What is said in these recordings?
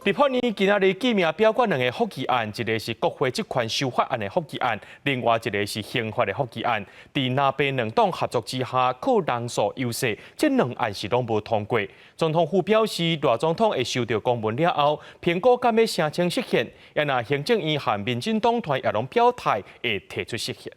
立法院今仔日記名表決兩个覆議案，一个是國會職權修法案的覆議案，另外一个是刑法的覆議案。佇藍白兩黨合作之下，靠人數優勢，這兩案是攏無通過。總統府表示，賴總統會收到公文了後，評估敢欲聲請釋憲，若行政院和民進黨團也攏表態會提出釋憲。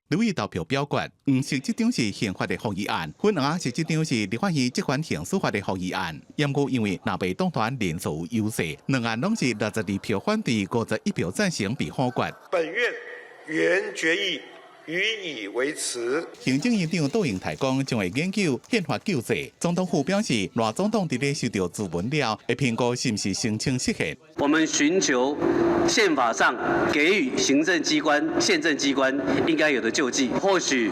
立委投票表決，黃色這張是憲法的覆議案，粉紅色這張是立法院職權行使法的覆議案。毋過因為藍白黨團人數有優勢，兩案攏是62票反對，51票贊成被否決。本院原決議予以維持。行政院長杜榮泰講，將會研究憲法救濟。總統府表示，賴總統佇咧收到諮文了，會評估是毋是申請釋憲。我們尋求憲法上給予行政機關、憲政機關應該有的救濟。或許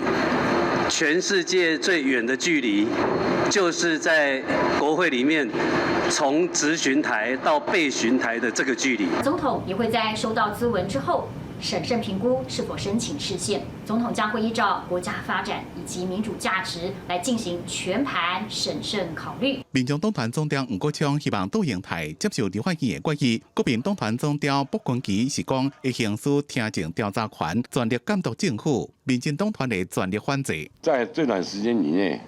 全世界最遠的距離，就是在國會裡面，從質詢台到備詢台的這個距離。總統也會在收到諮文之後，審慎評估是否申請釋憲。總統將會依照國家發展以及民主價值來進行全盤審慎考慮。民眾黨團總召黃國昌希望杜榮泰接受立法院的決議。國民黨團總召傅崑萁是講會行使聽證調查權，全力監督政府。民進黨團會全力反制。在最短時間裡內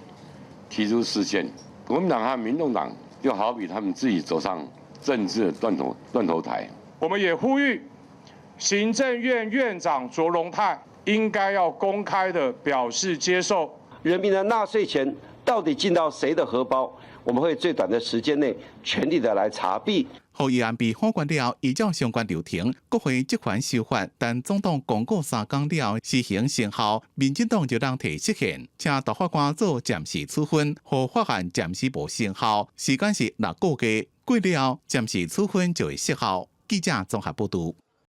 提出釋憲，國民黨和民眾黨就好比他們自己走上政治的斷頭台。我們也呼籲行政院院長卓榮泰應該要公開的表示接受。人民的納稅錢到底進到誰的荷包？我們會最短的時間內全力的來查弊。覆議案被否決了，依照相關流程，國會職權修法，等總統公告3工了施行生效，民進黨就通提釋憲，請大法官做暫時處分，予法案暫時無生效，時間是6個月，過了暫時處分就會失效。記者綜合報導。